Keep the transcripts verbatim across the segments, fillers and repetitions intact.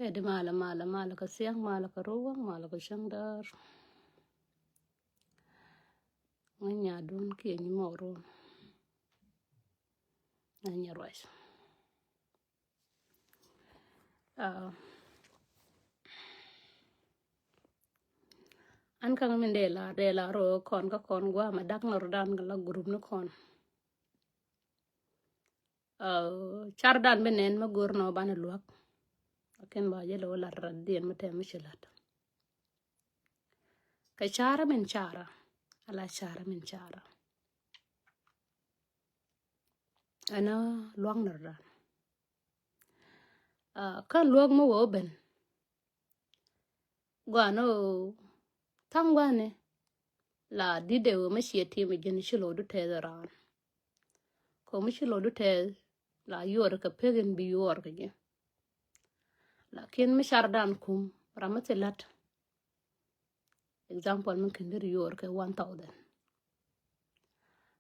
Ɛ di malä, malä, malä kɛ thiaŋ, malä kɛ ruɔ̱ŋ, malä kɛ cäŋ däär. Ŋäc nyadun kiɛ nyi mɔɔrun. Ŋäc nyɛ ruac. Ah. An kaŋ min dee lar, dee lar rɔ kɔn kä kɔn guamɛ dak nɔr dan kɛ la group ni kɔn. Ah, car dan bi nɛn ma gor nɔ banɛ luak. Lakin ba jɛ lɛ wä lat rat diɛn mi tɛm mi ci lat. Kɛ cara min cara, ala cara min cara. Ɛnɔ luak nɔr dan. Ah, kä luak mi wä ben. Guanɔ thaŋ guani la didɛ wä mi ciɛ tim ji̱n ci lo̱du tɛth raan. Kɔ mi ci lo̱du tɛth la yuɔr kɛ pek in bi yuɔr kɛ ji̱. Lakin mi car dan kum ram mi thi lat. Example, mi kin dir yuɔr kɛ one thousand.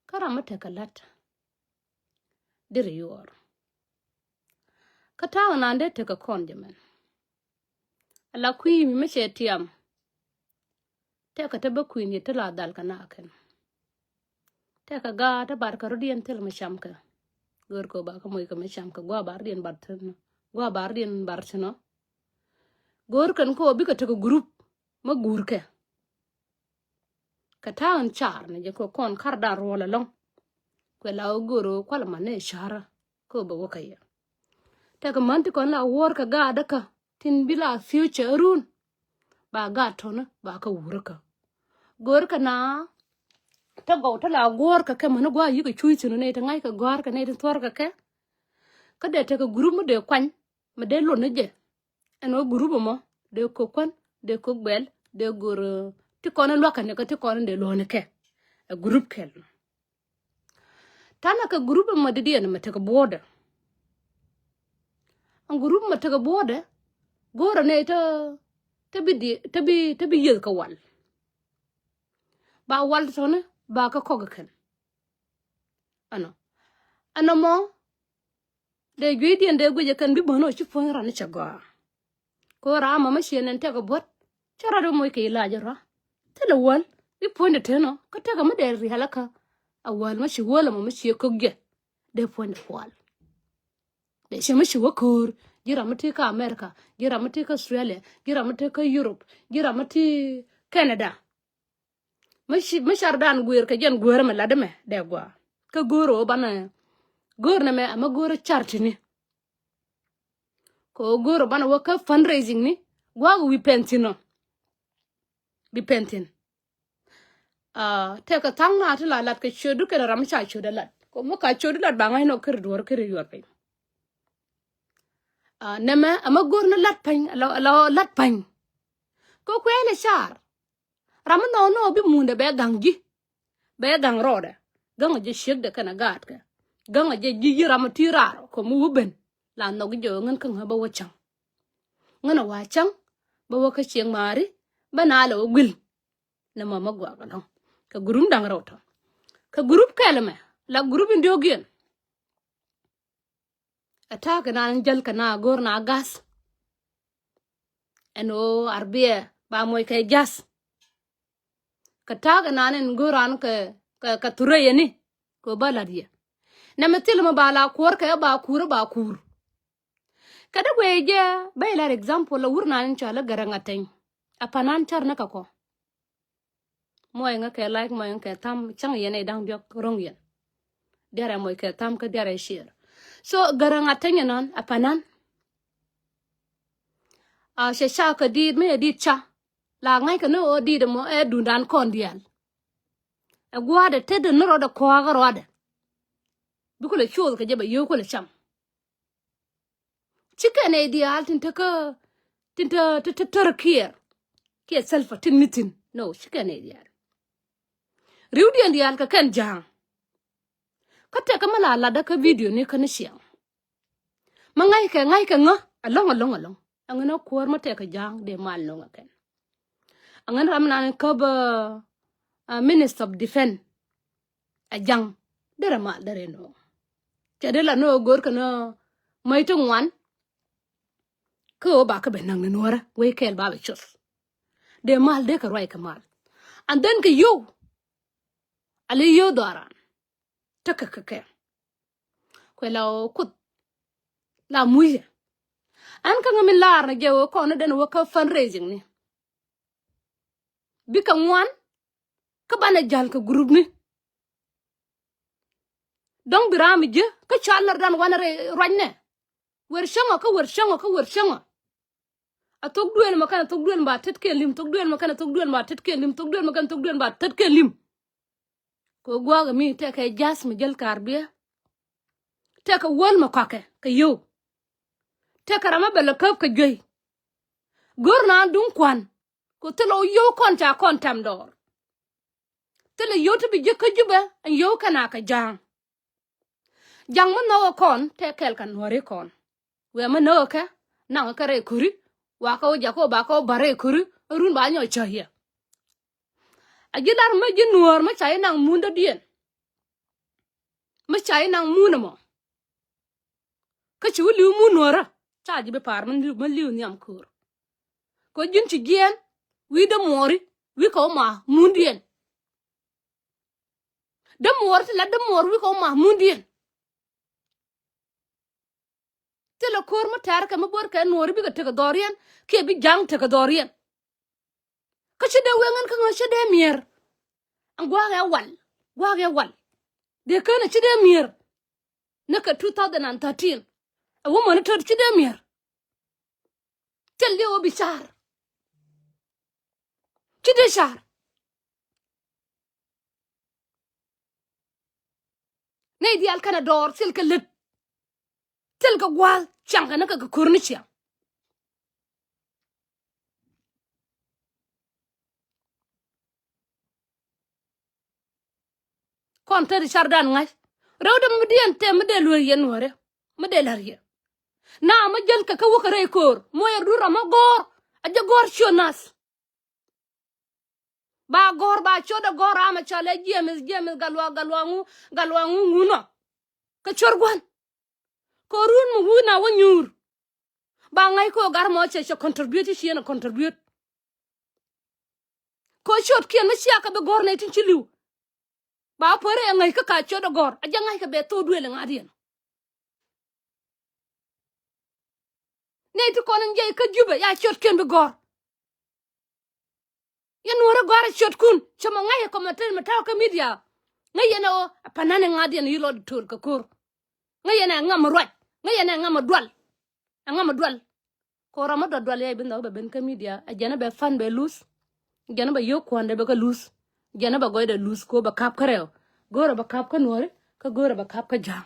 Kä ram mi tekɛ lat dir yuɔr. Kä ta̱a̱ nan dee tekɛ kɔn jɛ mɛn. Ala kui̱ mi mi cɛ tiam. Tekɛ te bä kui̱ ni te la dhal kɛ na kɛn. Tekɛ gaat te bar kɛ rɔ diɛn thil mi cam kɛ. Gör kɛ ba kɛ moc kɛ mi cam kɛ gua bar diɛn bar thin. Gua bar diɛn bar thin. Gör kɛn kɛ bikɛ tekɛ group ma gur kɛ. Kɛ ta̱a̱ in car ni jɛ kɛ kɔn kar dan ruɔl alɔŋ. Kuɛ la wä gör kual man ni car kɛ bɛ wä kɛ yɛ. Tekɛ man ti kɔn la wuɔr kɛ gaat dä kä. Tin bi la future run. Ba gaat tɔni ba kä wurä kä. Gör kɛ na te gɔw te la guɔr kɛ kɛ mani gua yik kɛ cuy thin ni te ŋa̱c kɛ gɔr kɛ ni te thuɔr kɛ kɛ. Kä dee tekɛ group mi dee kuany mi dee lon ni jɛ. Ɛn wä group mɔ dee kok kuän dee kok bɛl dee gör ti kɔn luak kɛ ni kɛ ti kɔn dee luɔni kɛ. Ɛ group kɛl. Tanɛ kɛ group mɛ didiɛn mɛ tekɛ buɔdɛ. Ɛn group mɛ tekɛ buɔdɛ. Go̱rɛ nɛ te te bi di te bi te bi yieth kɛ wal. Ba wal tɔni ba kɛ kɔk kɛn. Ɛnɔ ɛnɔ mɔ. Dee juey diɛn dee guic kɛn bi bän ɔ ci puɔ̱ny ran cɛ gɔaa. Ko ram mama ciɛ nɛn tɛk a buɔt. Cä rat moc kɛ ilac rɔ. Thilɛ wäl bi puɔ̱ny de ten ɔ kä tɛk a mi dee rial kä. A wäl ma ci wäl a mama ciɛ kök jɛ. Dee puɔ̱ny de kual. Dee cɛ mi ci wä köör ji̱ ram mi ti kä America, ji̱ ram mi ti kä Australia, ji̱ ram mi ti kä Europe, ji̱ ram mi ti Canada. Mi ci mi car dan guer kɛ jɛn guer mɛ lat mɛ dee gua. Kä go̱o̱r ɣöö banɛ go̱o̱r nɛ mɛ ama go̱o̱r car tini. Kɛ ɣöö go̱o̱r ɣöö banɛ wä kä fundraising ni guak wi̱i̱ pɛn thin ɔ. Bi pɛn thin. Ah, tɛkɛ thaŋ na ti la lat kɛ ciötdu kɛnɛ ram mi ca ciötdä lat kɛ mi ka ciötdä lat ba ŋa̱c nɔ keri duɔ̱ɔ̱r keri yuɔr piny. Ah, nɛmɛ ama go̱o̱r ni lat pany la lat pany. Kɛ kuɛɛlɛ car. Ram mi nɔɔk nɔɔk bi mundɛ bɛ gaŋ ji̱. Bɛ gaŋ rɔɔdɛ gaŋ jɛ ciekdɛ kɛnɛ gaatkɛ. Gaŋ jɛ ji̱ ji̱ ram mi ti raar kɔ mi wä ben. La nhɔk jɛ ɣän kä ŋä bä wä cäŋ. Ŋän a wa cäŋ bä wä kä ciek maari bä na lɛ wä guil. Nɛ mɔ mɛ guak ɛlɔ̱ŋ kɛ gurup daŋ rɛw tɔ kɛ gurup kɛl mɛ la gurup in diɔ̱k yɛn. Ɛ ta̱a̱ kɛ na jäl kɛ na go̱o̱r na gath. Ɛn ɣöö arbiɛ ba moc kɛ jath. Kɛ ta̱a̱ kɛ na nɛn go̱o̱r an kɛ kɛ thurɛ yɛni kɛ ɣöö ba la̱t yɛ. Nɛmɛ thil mɛ ba la kuɔr kɛ ba kuur ba kuur. Kɛ dee guɛy jɛ bä ilar example la wur na nɛn cɔal i̱ Gɛrɛŋ Ateny. A panan cär ni kɛ kɔ. Muɔc ŋä kɛ like, muɔc ŋä kɛ tham, cäŋ yɛn ɛ da̱ŋ diɔ̱k ro̱ŋ yɛn. Diarɛ muɔc kɛ tham kä diarɛ share. So Gɛrɛŋ Ateny ɛnɔn a panan. A cɛ ca kɛ diit mi ɛ diit ca. La ŋa̱ckɛ ni ɣöö diit ɛmɔ ɛ dundan kɔn diaal. Ɛ gua̱a̱dɛ tetdɛ ni rɔɔdɛ kɔakä rɔɔdɛ. Bi kulɛ coth kɛ jɛ bɛ yio̱w kulɛ cam. Ci kɛn ɛ diaal tin tekä tin te te te tör kiɛɛr kiɛ thɛlpä tin mi thi̱n. No, ci kɛn ɛ diaal. Ri̱wdiɛn diaal kɛ kɛn ja̱a̱ŋ. Kä tɛkɛ mi la latdä kä video ni kä ni ciaŋ. Mi ŋa̱ckɛ ŋa̱ckɛ ŋä ɛlɔ̱ŋ ɛlɔ̱ŋ ɛlɔ̱ŋ. Ɛŋɛ ni kuäär mi tɛkɛ ja̱a̱ŋ dee mal no̱ŋ ɛ kɛn. Ɛŋɛ ni ram nan käp a minister of defense. Ɛ ja̱ŋ derɛ mal derɛ no̱o̱ŋ. Cɛ dee la no̱o̱ŋ go̱o̱r kɛ ni mäc ti ŋuan. Kä ɣöö ba kä bɛ naŋ ni nuɔrä wec kɛɛl ba bɛ cuth. Dee mal dee kɛ ruac kɛ mal. And then kɛ yio̱w. Ali yio̱w dhɔaran. Tekɛ kɛ kɛ. Kuɛ la ɣöö Kuoth la mucɛ. Ɛn kä ŋä min laar ni jɛ ɣöö kɔn ni den wä kä fundraising ni. Bikɛ ŋuan kä banɛ jäl kɛ group ni. Dɔ̱ŋ bi ram mi ji̱ kä cual närdan wanɛ ruacnɛ. Wer cäŋɔ kä wer cäŋɔ kä wer cäŋɔ. A thok duël mɔ kɛn a thok duël mɔ ba tet kɛn lim, thok duël mɔ kɛn a thok duël mɔ ba tet kɛn lim, thok duël mɔ kɛn a thok duël mɔ ba tet kɛn lim. Kɛ gua̱a̱k mi tekɛ ja̱th mi jäl kaar biɛ. Tekɛ wäl mɔ kɔakɛ kɛ yio̱w. Tekɛ ram mi bɛ lɛ käp kɛ juey. Go̱r naan duŋ kuan. Kɛ thilɛ wä yio̱w kɔn ca kɔn tɛm dɔɔr. Thilɛ yio̱w ti bi jiäk kä Jubɛ ɛn yio̱w kɛn a kɛ ja̱a̱ŋ. Ja̱ŋ mi nhɔkɛ kɔn tɛ kɛl kɛ nuɔ̱ri kɔn. Wëë mi nhɔkɛ kɛ naŋ kɛ rɛy ko̱ri. Wa kɛ wä jakä wä ba kɛ wä ba rɛy ko̱ri run ba nyɔk cä yɛ. A ji̱ lar mi ji̱ nuɔ̱ɔ̱r mi ca ji̱ naŋ mun dɔ̱diɛn. Mi ca ji̱ naŋ mun ɛmɔ. Kä ci wä li̱w mun nuɔ̱ɔ̱rä ca ji̱ bi pa̱a̱r mi li̱w mi li̱w nhiam ko̱o̱r. Kɛ ji̱n ci jiɛɛn wi̱i̱ dämuɔɔri wi̱i̱ kɛ wä ma mundiɛn. Dämuɔɔri ti la dämuɔɔri wi̱i̱ kɛ wä ma mundiɛn. Thilɛ ko̱r mi tɛ̈r kɛ mi bo̱r kɛ nuɔɔri bikɛ tekɛ dhɔriɛn kiɛ bi ja̱ŋ tekɛ dhɔriɛn. Kä ci dee weŋ ɛn kä ŋäc ci dee mier. Ɛn gua̱a̱k ɛ wal gua̱a̱k ɛ wal. Dee kän ɛ ci dee mier. Ni kɛ two thousand and thirteen ɛ wä mɔni tɔt ci dee mier. Thil diɛ wä bi car. Ci dee car. Nɛy diaal kɛnɛ dɔɔr thil kɛ lät. Thil kɛ gua̱a̱th ciaŋ kɛ ni kɛ kɛ ko̱r ni ciaŋ. Kɔn te ti car dan ŋa̱c rɛw dɛ mi diɛn te mi dee lueer yɛn nuɔ̱ɔ̱rɛ mi dee la̱r yɛ. Na mi jäl kɛ kä wäkɛ rɛy ko̱o̱r moc ɛ dur ram mi gɔ̱r a jɛ gɔ̱r ciö nath. Ba gɔ̱r ba ciöt ɛ gɔ̱r ram ɛ cɔl ɛ James James Gatluak Gatluak ŋu Gatluak ŋu ŋunɔ. Kɛ cuɔr gua̱n. Kɛ run mi wun a wä nyuur. Ba ŋa̱c kɛ ɣöö gat mɔ cɛ cɛ contribute ci cieen ɛ contribute. Kɛ ɣöö ciötkiɛn mi cia kɛ bi gɔ̱r nɛy tin ci li̱w. Ba wä päri ɛ ŋäc kä ka ciöt ɛ gɔ̱r a jɛ ŋa̱c kɛ bɛ thok duël ɛ ŋa̱diɛn. Nɛy ti kɔn in jiɛc kä Jubɛ ya ciötkiɛn bi gɔ̱r. Yɛn nuɔ̱ɔ̱rä gɔ̱a̱rä ciötkun cɛ mɔ ŋäc ɛ kɔmɛtɛn mɛ ta̱wä kä midia. Ŋäc yɛn ɛ ɣöö ɛ pa̱n nani ŋa̱diɛn yi lɔ di to̱l kɛ ko̱r. Ŋäc yɛn ɛ ŋam ɛ ruac ŋäc yɛn ɛ ŋam ɛ dual. Ɛ ŋam ɛ dual. Ko̱r ram ɛ dual dual yɛ bi nhɔk bɛ ben kä midia ɛ jɛn ɛ bɛ pa̱n bɛ luth. Jɛn ɛ bɛ yio̱k kua̱ndɛ bɛ kä luth. Jɛn ɛ bɛ gɔcdɛ luth ko̱ bɛ ka̱p kä rɛw. Go̱o̱rɛ bɛ ka̱p kä nuɔ̱ɔ̱ri kä go̱o̱rɛ bɛ ka̱p kä ja̱a̱ŋ.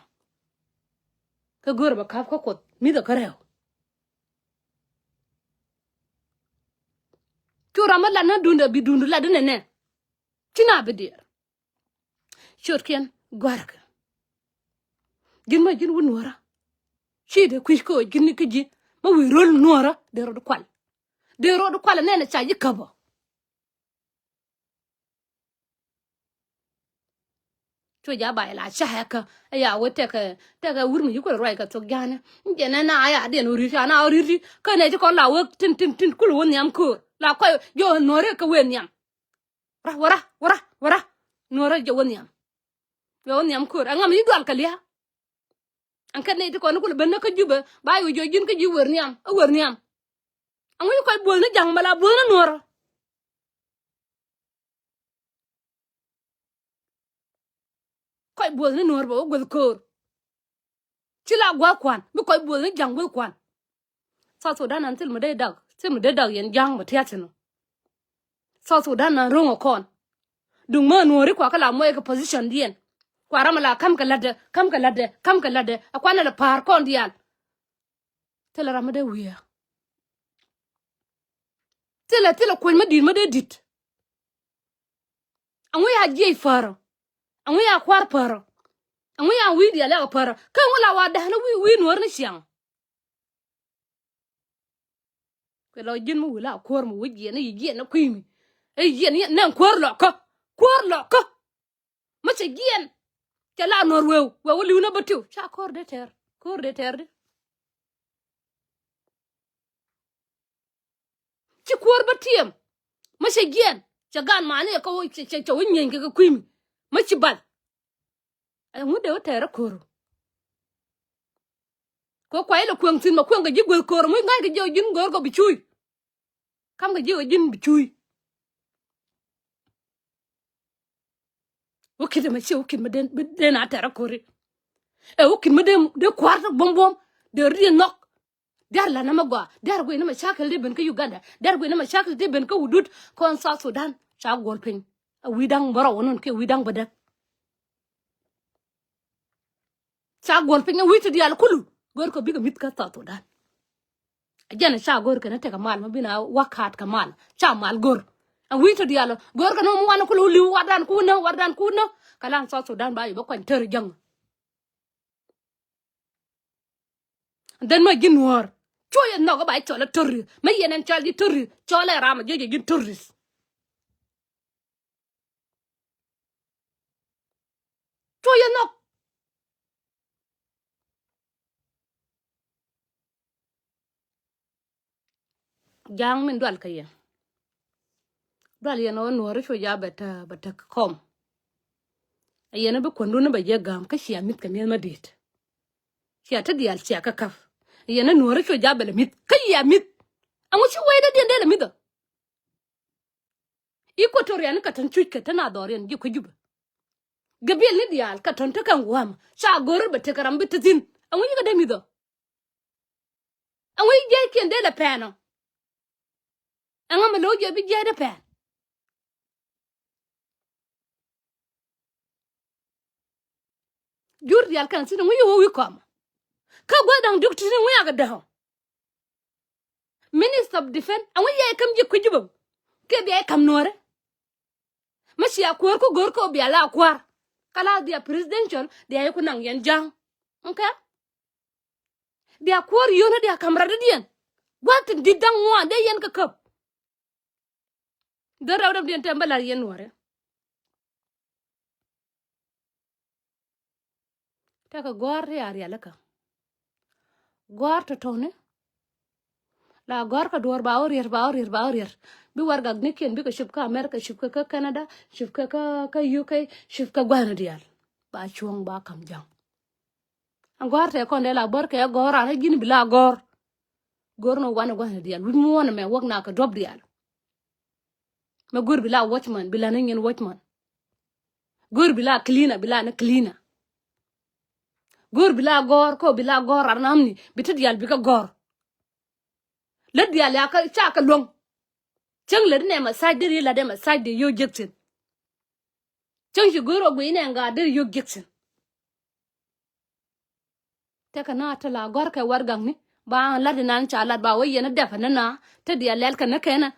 Kä go̱o̱rɛ bɛ ka̱p kä Kuoth mi̱thɛ kä rɛw. Cu ram mi lat ni duundɛ bi duundu lat di nɛnɛ. Ci na bi diɛɛr. Ciötkiɛn gua̱rkɛ. Ji̱n ma ji̱n wä nuɔ̱ɔ̱rä. Ci dee kui̱c kä ji̱n ni kä ji̱ ma wi̱i̱ ro̱l nuɔ̱ɔ̱rä dee rot kual. Dee rot kual nɛnɛ ca ji̱ käpä. Cu ja ba ila cahɛ kä aya wä tekɛ tekɛ wur mi yi kulɛ ruac kɛ thok ja̱a̱nɛ. Jɛn ɛn na aya diɛn wä ri̱t ca na wä ri̱t kä nɛ ti kɔn la wä tin tin tin kulɛ wä nhiam köör la kɔc jɔ nuɔ̱ɔ̱rɛ kɛ wee nhiam. Ra wä ra wä ra wä ra nuɔ̱ɔ̱rɛ jɛ wä nhiam. Wee wä nhiam köör ɛŋa mi yi dual kɛ lia̱a̱. Ɛn kɛ nɛ ti kɔn kulɛ ben nä kä Jubɛ ba yi wä jɔ ji̱n kä ji̱ wer nhiam ɛ wer nhiam. Ɛŋu yi kɔc buɔth ni ja̱ŋ mɛ la buɔth ni nuɔ̱ɔ̱rä. Kɔc buɔth ni nuɔ̱ɔ̱r bɛ wä gueth köör. Ci la gua̱a̱th kua̱n bi kɔc buɔth ni ja̱ŋ gueth kua̱n. South Sudan an thil mi dee dak thil mi dee dak yɛn ja̱ŋ bɛ tia̱t thin. South Sudan an ro̱ŋ ɛ kɔn. Duŋ mä nuɔ̱ɔ̱ri kua kä la muɔc kɛ position diɛn. Kua ram ɛ la ka̱m kɛ la̱tdɛ ka̱m kɛ la̱tdɛ ka̱m kɛ la̱tdɛ ɛ kuanɛ lɛ pa̱a̱r kɔn diaal. Thilɛ ram mi dee wi̱i̱. Thilɛ thilɛ kueny mi di̱i̱t mi dee di̱t. Ɛŋu ya jiɛc päärä. Ɛŋu ya kua̱r päärä. Ɛŋu ya wi̱i̱ diaal yakɛ päärä kä ɛŋu la wa da̱n wi̱i̱ wi̱i̱ nuɔ̱ɔ̱r ni ciaŋ. Kɛ lɔ ji̱n mi wi̱i̱ la kuäär mi wi̱i̱ jiɛn ni yi jiɛn ni kui̱ mi. Ɛ jiɛn ni nɛn kuäär lɔkä kuäär lɔkä. Mi cɛ jiɛn cɛ la nuɔr weu weu liw ni bä tiw ca ko̱r dee tɛr ko̱r dee tɛr di. Ci kuäär bä tiɛm. Mä cɛ jiɛn cɛ gan mani cɛ kɛ wä cɛ cɛ wä nyieeny kɛ kɛ kui̱mi. Mä ci bal. Ɛŋu dee wä tɛɛrɛ ko̱r. Kɛ kuay lɛ kueŋ thi̱n mɛ kueŋ kɛ ji̱ gueth ko̱r mɛ ŋa̱ckɛ jiɛ ji̱n go̱o̱r kɔ bi cuuy. Kam kɛ jiɛ ji̱n bi cuuy. Wä ki̱t ɛmɛ ciɛ wä ki̱t mɛ den den a tɛɛrɛ ko̱ri. Ɛ wä ki̱t mɛ den den kua̱r tek buɔ̱m buɔ̱m. Dee ri nhɔk. Diaar la nɛ mɛ gɔaa diaar guiy nɛ mɛ cakɛl dee ben kä Uganda diaar guiy nɛ mɛ cakɛl dee ben kä wudut kɔn South Sudan ca guɔl piny. A wi̱i̱ da̱ŋ bä rɔw wä nɔn kiɛ wi̱i̱ da̱ŋ bä däk. Ca guɔl piny a wi̱i̱ ti diaal kulu. Go̱o̱r kɛ bikɛ mi̱th kä South Sudan. A jɛn ca go̱o̱r kɛn a tekɛ mal ma bin a wä kaat kɛ mal ca mal go̱o̱r. A wi̱i̱ ti diaal go̱o̱r kɛn a mɛ wanɛ kulu li̱w wardan kunä wardan kunä. Kɛ lan South Sudan ba yɛ bä kuany tër jäŋ. Dhɛn ma ji̱ nuɔ̱ɔ̱r cuɔ yɛ nhɔk ɛ ba cɔl ɛ terrorist. Mä yɛn ɛn cɔl ji̱ terrorist cɔl ɛ ram ɛ ji̱ ji̱ terrorist. Cuɔ yɛ nhɔk. Ja̱a̱ŋ min dual kä yɛn. Dual yɛn ɣän nuɔ̱ɔ̱ri cu ja̱ bɛ tä bɛ tä kɔm. Ɛ yɛn bi kuändun bɛ jɛ gam kä cia mi̱th kɛ mi̱eth ma di̱i̱t. Cia te diaal cia kä käp. Ɛ yɛn nuɔ̱ɔ̱ri cu ja̱ bɛ lɛ mi̱th kä yia mi̱th. Ɛŋu ci wee dee diɛn dee lɛ mi̱th ɔ. Equatoria ni kɛ tɔ̱n cuc kɛ te na dhɔriɛn ji̱ kui̱ Jubɛ. Gabil ni diaal kɛ tɔ̱n te kɛn gua̱a̱mä ca go̱o̱ri bɛ tekɛ ram bi te thi̱n. Ɛŋu ci kɛ dee mi̱th ɔ. Ɛŋu jiɛckiɛn dee lɛ pɛn ɔ. Ɛŋa mi lo̱w jɛ bi jiɛc dee pɛn. Jur diaal kɛn thi̱n ɛŋu yɛ wä wi̱i̱ kɔmä. Kä gua̱th da̱ŋ diɔ̱k ti̱ti̱ ɛŋu yakɛ däk ɔ. Minister of Defense ɛŋu yɛ kam ji̱ kui̱ Jubɛ. Kɛ bia yɛ kam nuɔ̱ɔ̱rɛ. Mä cia kuäär ku go̱o̱r kɛ ɔ bia la kua̱r. Kä la dhia presidential dhia yɛ ku naŋ yɛn ja̱a̱ŋ. Okay. Dhia kuäär yio̱o̱nä dhia ka̱m rat dädiɛn. Gua̱th tin di̱t da̱ŋ ŋuan dee yɛn kä käp. Dhäl rɛw dämdiɛn tɛm bä la̱r yɛn nuɔ̱ɔ̱rɛ. Tekɛ gɔ̱a̱r ti a rialikä. Gɔ̱a̱r tɔ̱tɔ̱ni. La gɔ̱a̱r kä duɔ̱ɔ̱r ba wä riɛr ba wä riɛr ba wä riɛr. Bi warɛgaknikiɛn bikɛ cop kä America, cop kɛ kä Canada, cop kɛ kä kä U K, cop kɛ gua̱thni diaal. Ba cuɔ̱ŋ ba ka̱m ja̱ŋ. Ɛn gɔ̱a̱r tɛ kɔn dee la bär kɛ gɔ̱a̱r an ji̱n bi la gɔ̱a̱r. Go̱o̱r ni wanɛ gua̱thni diaal wi̱c muɔ̱ɔ̱n ɛmɛ wäk na kɛ duɔ̱p diaal. Mɛ go̱o̱r bi la watchman bi la̱t ni nyin watchman. Go̱o̱r bi la cleaner bi la ni cleaner. Go̱o̱r bi la gɔ̱a̱r kä bi la gɔ̱a̱r an amni bi ti diaal bi kɛ gɔ̱a̱r. Lät diaal ya kä ca kɛ luäŋ. Cäŋ lät inɛ mɛ tha̱a̱c deri lat ɛmɛ tha̱a̱c dee yio̱w jek thi̱n. Cäŋ ci go̱o̱r ɔ guiy inɛ ŋa̱a̱ deri yio̱w jek thi̱n. Tekɛ na te la gɔ̱a̱r kɛ warɛgakni ba lat inan ca lat ba wä yɛn dɛpɛ ni na te diaal lɛl kɛ ni kɛn ɛ.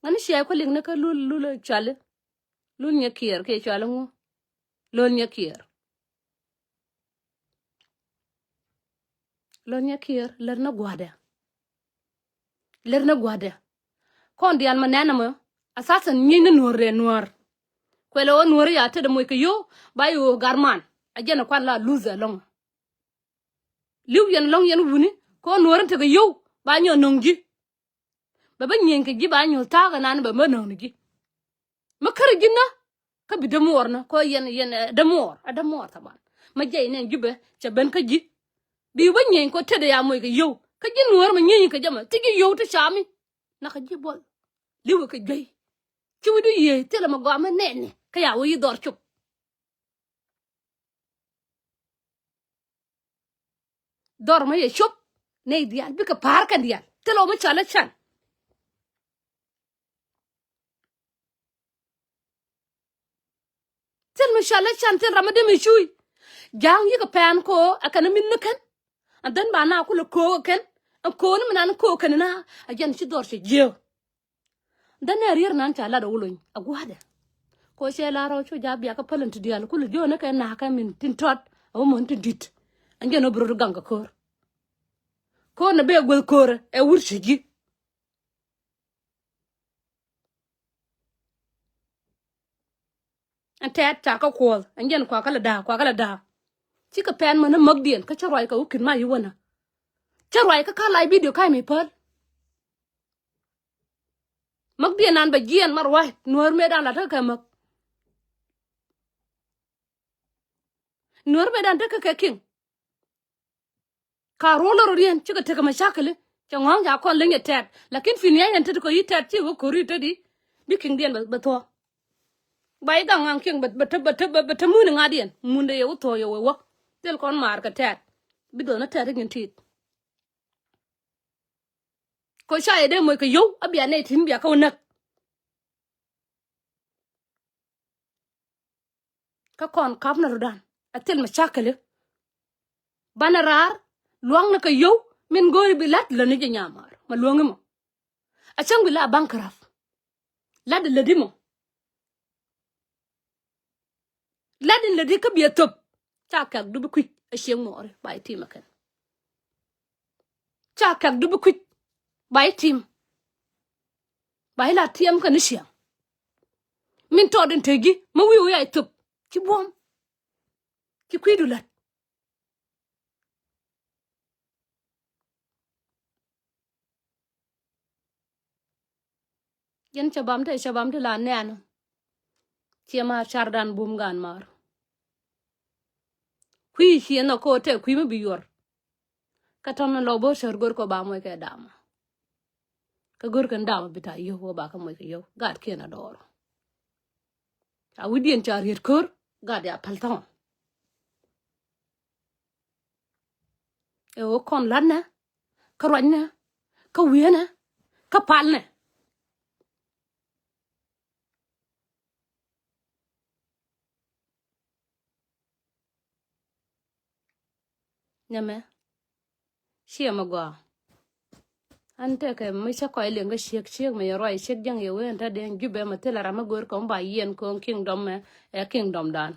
Ŋäni cia kuälik ni kä lul lul cuali. Lul nyɛ kiɛɛr kiɛ cuali ŋu. Lul nyɛ kiɛɛr. Lul nyɛ kiɛɛr lär ni gua̱dɛ. Lär ni gua̱dɛ. Kɔn diaal mɛ nɛn ɛmɔ. Assassin nyieny ni nuɔ̱ɔ̱r rɛɛ nuɔ̱ɔ̱r. Kuɛlɛ ɣöö nuɔ̱ɔ̱r ya tetdɛ moc kɛ yio̱w ba yo̱o̱ gar man. A jɛn ɛ kuan la luth ɛlɔ̱ŋ. Li̱w yɛn ɛlɔ̱ŋ yɛn wuni kɛ ɣöö nuɔ̱ɔ̱r in tekɛ yio̱w ba nyɔk nöŋ ji̱. Bɛ bä nyieny kɛ ji̱ ba nyuɔ̱th ta̱a̱ kɛ nan bɛ mä nöŋ ni ji̱. Mi kärɛ ji̱ nä kä bi dämuɔɔr nä kɛ yɛn yɛn ɛ dämuɔɔr ɛ dämuɔɔr thaban. Mi jiɛc nɛn ji̱ bɛ cɛ ben kä ji̱. Bi bä nyieny kɛ tetdɛ ya moc kɛ yio̱w kä ji̱ nuɔ̱ɔ̱r mi nyieny kɛ jɛ mɛ ti ji̱ yio̱w ti cami. Nak kɛ ji̱ buɔth li̱wɛ kɛ juey. Ci wi̱cdu yiëë thilɛ mɛ gɔaa mi nɛɛni kä ya wä yi dhɔr cop. Dhɔr mɛ yɛ cop nɛy diaal bikɛ pa̱a̱r kɛn diaal thilɛ wä mi cɔal ɛ can. Thil mi cɔal ɛ can thil ram mi dee mi cuuc. Ja̱a̱ŋ yikɛ pɛn ko̱o̱ ɛ kɛn mi ni kɛn. And then ba na kulɛ ko̱o̱k ɛ kɛn. Ɛn ko̱o̱ni mi nan ko̱o̱k kɛn na a jɛn ci dhɔr cɛ jiääk. Dhɛn ɛ rier nan ca lat ɛ wä lony a gua̱a̱dɛ. Ko cɛ lar ɔ cu ja̱ biakä päl in ti diaal kulɛ jiöönä kɛ na̱a̱kä min tin tɔt a wä mɔn tin di̱t. Ɛn jɛn ɔ bi rot gaŋ kɛ ko̱r. Ko̱r nɛ bee guäth ko̱rä ɛ wur cɛ ji̱. Ɛn tɛt ca kä kuɔth ɛn jɛn kuakä lɛ da̱a̱ kuakä lɛ da̱a̱. Cikɛ pɛn män ni mäkdiɛn kä cä ruac kɛ wä ki̱n ma yi wänä. Cä ruac kä ka lac bidio ka̱c mi päl. Mäkdiɛn nan bɛ jiɛn ma ruac, Nuäär mëëdan la tekɛ kɛ mäk. Nuäär mëëdan tekɛ kɛ kiŋ. Ka ruɔl lɔ rɔ riɛn cikɛ tekɛ mɛ cakili. Cɛ ŋɔ̱ɔ̱ŋ ca kɔn liŋ yɛ tɛt. Lakin fi ni a yɛn tet kɔ yi tɛt ci wä kori teti. Bi kiŋdiɛn bɛ, bɛ thuɔ̱k. Ba yi gaŋ ŋaŋ kiŋ bɛ, bɛ te, bɛ te, bɛ, bɛ te mun ŋa̱diɛn. Mun de yɛ wä thuɔ̱k yɛ wä wä. Thil kɔn maar kɛ tɛt. Bi dhɔn a tɛt iŋin tit. Kɔ ca yɛ dee moc kɛ yio̱w a bia nɛy tin bia kä wä näk. Kä kɔn kap ni rɔ̱dan a thil mɛ cakili. Banɛ raar luaŋni kɛ yio̱w min go̱o̱ri bi la̱t lätni jɛ nyamaar ma luäŋi mɔ. A cäŋ bi la a baŋ kärap. La̱t lätdi mɔ. La̱t in lätdi kä biɛ thöp. Ca kɛk dupi kui̱c a cieŋ muɔɔri ba i̱ tim a kɛn. Ca kɛk dupi kui̱c ba i̱ tim. Ba i̱ la tiɛm kɛ ni ciaŋ. Min tɔɔt in te ji̱ mi wi̱i̱ wi̱i̱ a i̱ thöp ci buɔ̱m. Ci kui̱du la̱t. Yɛn cɛ bam te cɛ bam te la nɛɛn. Ciɛ maar cardan bum gan maar. Kui̱ ciɛ nhɔk ko te kui̱ mi bi yuɔr. Kä tɔn ni lɔ bo̱r cär go̱r kɔ ba moc kɛ dama. Kä go̱r kɛn dama bi ta yio̱w wä ba kä moc kɛ yio̱w gat kiɛn a dɔɔr. A wi̱diɛn ca riet ko̱r gat ya päl thɔŋ. Ɛ ɣöö kɔn la̱tnɛ kä ruacnɛ kä wi̱e̱nɛ kä palnɛ. Nɛmɛ ciɛ mɛ gɔaa. An tekɛ mi cä kɔc liŋ kä ciek ciek mɛ yɛ ruac ciek jäŋ yɛ wee an te diɛn jupɛ mɛ thilɛ ram mi go̱o̱r kɔn ba yiɛn ko̱o̱ŋ kingdom mɛ ɛ kingdom dan.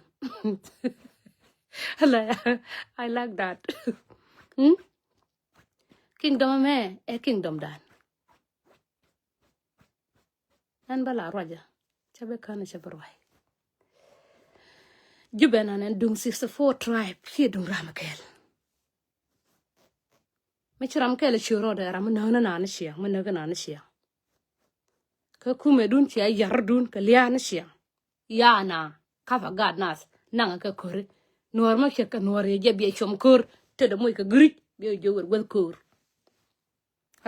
I like that. Hmm? Kingdom mɛ ɛ kingdom dan. Ɛn bä la ruacä cä bi kän cä bi ruac. Jupɛ nan ɛn duŋ sixty four tribe ciɛ duŋ ram kɛl. Mi ci ram kɛl ci rɔɔdɛ ram mi näk ni nan ciɛŋ mi näk ni nan ciɛŋ. Kä kumɛ dun cia yar dun kɛ lia̱a̱ ni ciɛŋ. Yana kapɛ gat nath naŋɛ kɛ köri. Nuɔɔr mɛ cɛ kɛ nuɔɔr yɛ jɛ biɛ cuɔm köör tetdɛ moc kɛ giric biɛ jɛ wër weth köör.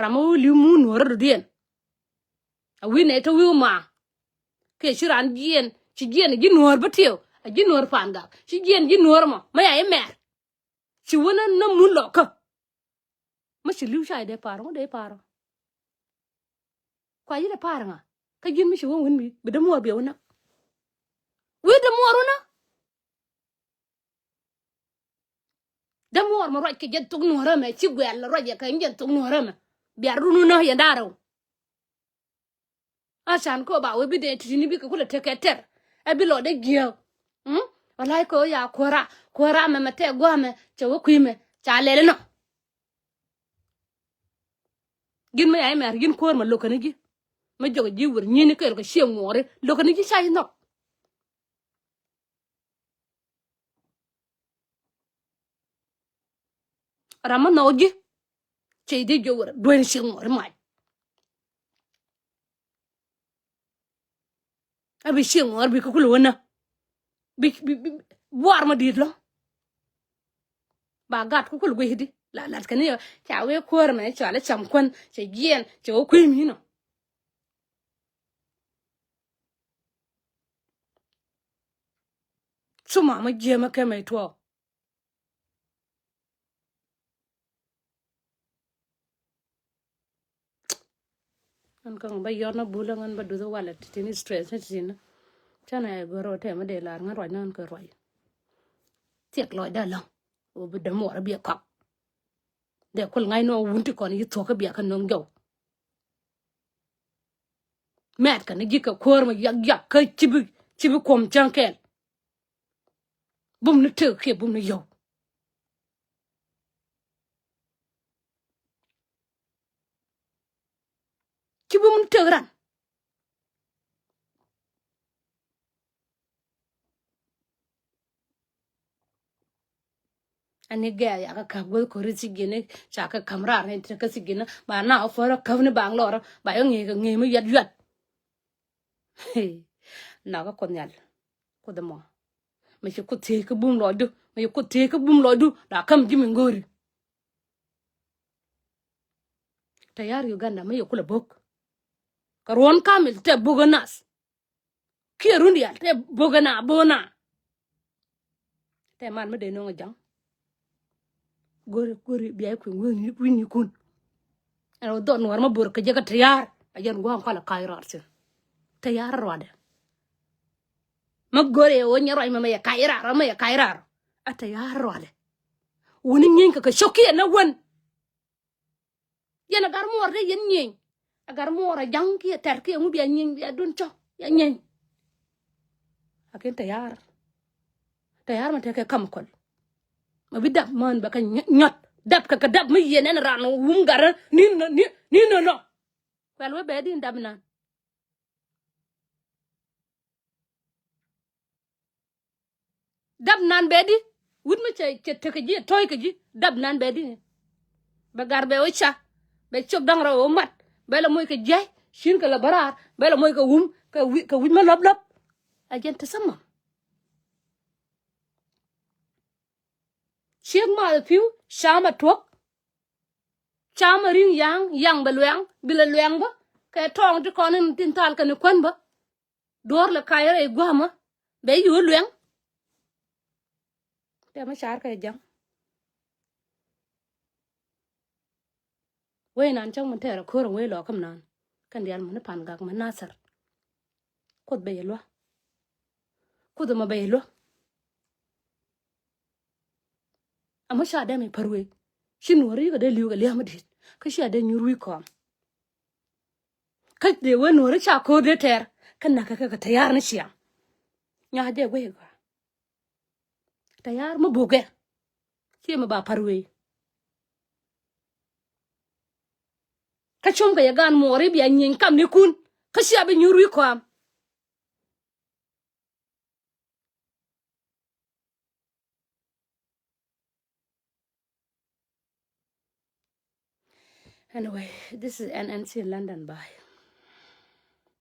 Ram mɛ wä li̱w muun nuɔɔr rɔ̱ dudiɛn. A wi̱n nɛ te wi̱i̱ ma kiɛ ci ran jiɛn ci jiɛn a ji̱ nuɔɔr bä tiɛw a ji̱ nuɔɔr pa̱a̱n gak ci jiɛn ji̱ nuɔɔr mɔ mɛ ya imɛr. Ci wä na na mun lɔkä. Mä ci li̱w ca idɛ pa̱a̱r ŋä dee pa̱a̱r ŋä. Kua yilɛ pa̱a̱r ŋä kä ji̱n mi ci wä wun mi bi dämuɔɔr biɛ wä näk. Wi̱i̱ dämuɔɔr wä näk. Dämuɔɔr mɛ ruac kɛ jɛ thok nuɔ̱ɔ̱rä mɛ ci guɛl ruac yɛ kɛ jɛ thok nuɔ̱ɔ̱rä mɛ. Bia run wä näk yɛn da̱rä wä. A can kɔ ba wee bi dee ti̱ti̱ni bikɛ kulɛ tekɛ tɛr. Ɛ bi lɔ dee jiääk. Walay kɛ wee ya kuära kuära mɛ mɛ tɛk gua̱a̱mɛ cɛ wee kui̱mɛ ca lɛl inɔ. Ji̱n mi ya imɛr ji̱n kuäär mɛ lo̱kɛ ni ji̱. Mi jɔkɛ ji̱ wër nyi̱ni kɛɛl kɛ ciɛ ŋuɔɔri lo̱kɛ ni ji̱ ca ji̱ nhɔk. Ram mi nhɔk ji̱ cɛ ji̱ jiök wër dueeni ciɛ ŋuɔɔri mac. A bi ciɛ ŋuɔɔri bi kä kulɛ wä nä bi bi bi buar ma di̱i̱t lɔ. Ba gat kä kulɛ guic di la lat kɛ ni ca wee kuäär mɛ cɔal i̱ cam kuän cɛ jiɛn cɛ wä kui̱ mi nɔ. Cu mamä jiɛmä kɛ mɛ tuɔɔk. Ɣän kä ŋä bä yɔt na bul ɣän bä duth walɛ ti̱ti̱n stress ni ti̱ti̱n. Canɛ gör ɔ tɛmä dee lar ŋä ruac na ɣän kɛ ruac. Thiɛk lɔcdä läŋ ɣöö bi dämuɔɔr biɛ kɔk. Dee kul ŋa̱c ni ɣän wun ti kɔn yi thuɔ̱k kä biɛ kä no̱ŋ jɔw. Mɛt kɛ ni ji̱ kɛ kuäär mɛ yak yak kä ci bi ci bi kuɔm cäŋ kɛɛl. Bum ni tëk kiɛ bum ni yɔw. Ci bum ni tëk ran. Ani gɛɛl yakä käp guäth ko̱ri thi̱ji̱ni ca kɛ käm raar ni ti kä thi̱ji̱ni ba na ɔ fäärä käp ni baŋ lɔrä ba yɔ ŋi̱i̱ kɛ ŋi̱i̱ mi yuat yuat. Nakä Kuoth Nhial. Kuoth ɛmɔ. Mi ci Kuoth thiec kä bum lɔcdu. Mi ci Kuoth thiec kä bum lɔcdu. La käm ji̱ mi ŋo̱ri. Tayar Uganda mi yɛ kulɛ bo̱k. Kɛ ruɔ̱n kamil tɛ bo̱k ɛ nath. Kiɛ run diaal tɛ bo̱k ɛ na bo̱k ɛ na. Tɛ mal mi dee no̱ŋ ɛ ja̱ŋ. Go̱ri go̱ri bia i̱ kui̱ wi̱i̱ni wi̱i̱ni kun. Ɛn wä dhɔt nuɔr ma bo̱r kɛ jɛ kɛ tayar. A jɛn gua̱a̱ŋ kɔlɛ ka̱c rɔɔd thi̱n. Tayar rɔɔdɛ. Ma go̱ri ɛ wä nyɛ ruac mɛ mɛ yɛ ka̱c raar mɛ yɛ ka̱c raar. A tayar rɔɔdɛ. Wuni nyieeny kɛ kɛ cok kiɛ na wen. Yɛn a gar muɔɔr dee yɛn nyieeny. A gar muɔɔr a ja̱ŋ kiɛ tɛr kiɛ ŋu bia nyieeny bia dun cɔ bia nyieeny. Lakin tayar. Tayar ma tekɛ chemical. Ma bi dap män bɛ kɛ nyɔt dap kɛ kɛ dap mi yɛn ɛn ran wum gar ni ni ni nɔ nɔ. Kuɛl wee bɛ din dap nan. Dap nan bɛ di wut mi cɛ cɛ tekɛ ji̱ tɔ̱ɔ̱c kɛ ji̱ dap nan bɛ di. Bɛ gar bɛ wä ca bɛ cok da̱ŋ rɛw wä mat bɛ lɛ moc kɛ jiac ci̱n kɛ lɛ bä raar bɛ lɛ moc kɛ wum kɛ wi̱c kɛ wi̱c mä lɔp lɔp. A jɛn te thämɔ. Ciek math pi̱w cam a tuɔ̱k. Cam a ri̱ŋ ya̱a̱ŋ ya̱ŋ bɛ luɛŋ bi lɛ luɛŋ bä kɛ tɔɔŋ ti kɔn in tin thal kɛn kuän bä. Duɔ̱ɔ̱r lɛ kac rɛy gua̱a̱mä bɛ yio̱o̱ luɛŋ. Tɛmɛ car kɛ ja̱ŋ. Wee nan cäŋ min tɛɛr a ko̱r in wee lɔɔk käm nan kɛn diaal min i̱ pan gak min nathɛr. Kuoth bɛ yɛ lua̱. Kuoth ɛmɔ bɛ yɛ lua̱. Amä ca dɛm i̱ pär wee ci nuɔ̱ɔ̱ri kɛ dee li̱w kɛ lia̱a̱ mi di̱i̱t kä cia dee nyuur wi̱i̱ kɔam. Kä dee wee nuɔ̱ɔ̱ri ca ko̱r dee tɛɛr kä na̱k kɛ kɛ kɛ tɛyar ni ciaŋ. Nya̱a̱ jɛ guey gɔaa. Tayar mi bukɛ. Ciɛ mi ba pa̱r wee. Kä cum kɛ yɛ gan muɔɔri bia nyieny kam ni kun kä cia bi nyuur wi̱i̱ kɔam. Anyway, this is N N C London by